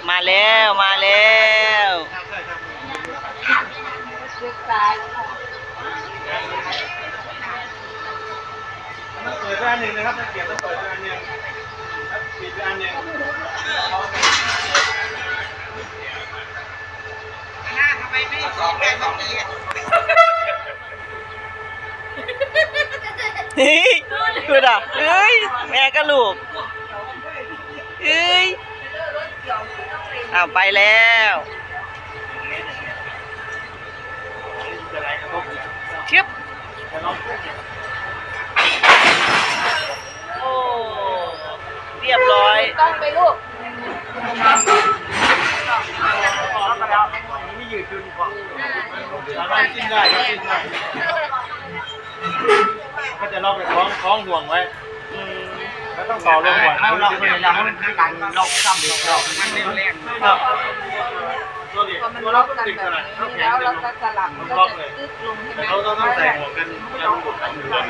ມາແລ້ວ ມາແລ້ວ. ເປີດໄວ້ອັນໜຶ່ງນະຄັບ ນັກກຽດຕ້ອງເປີດໄວ້ອັນໜຶ່ງ ປິດໄວ້ອັນໜຶ່ງ. ເຮີ້ຍ ພຸ້ນນະ ເຮີ້ຍ ແມ່ກັບລູກ ເຮີ້ຍ ອ້າວ ໄປແລ້ວ. ຊຶບ ໂອ້ ຮຽບຮ້ອຍ. ຕ້ອງໄປລູກ ມັນມີຢືດຢູ່ນີ້ ສາມາດກິນໄດ້ ກິນໄດ້. ເຂົາຈະລັອກ ໄປຄ້ອງ ຄ້ອງຫ່ວງໄວ້ ອືມ ແລ້ວຕ້ອງຕໍ່ລົງໄວ້ ເຮົາລັອກໄວ້ແລ້ວ ເຮົາ ມັນຄືກັນລັອກຊ້ຳອີກ ລັອກມັນແນວແຮງ ເນາະ. ຕົວນີ້ ຕົວລະຕິດກັນນະ ເຮົາແຂງ ແລ້ວເຮົາກໍສະຫຼັບ ມັນລັອກເລີຍ ມັນກໍຈະຕຶກລົງ ເຫັນໄໝ? ເຮົາຕ້ອງໃສ່ໝວກກັນ ກັນ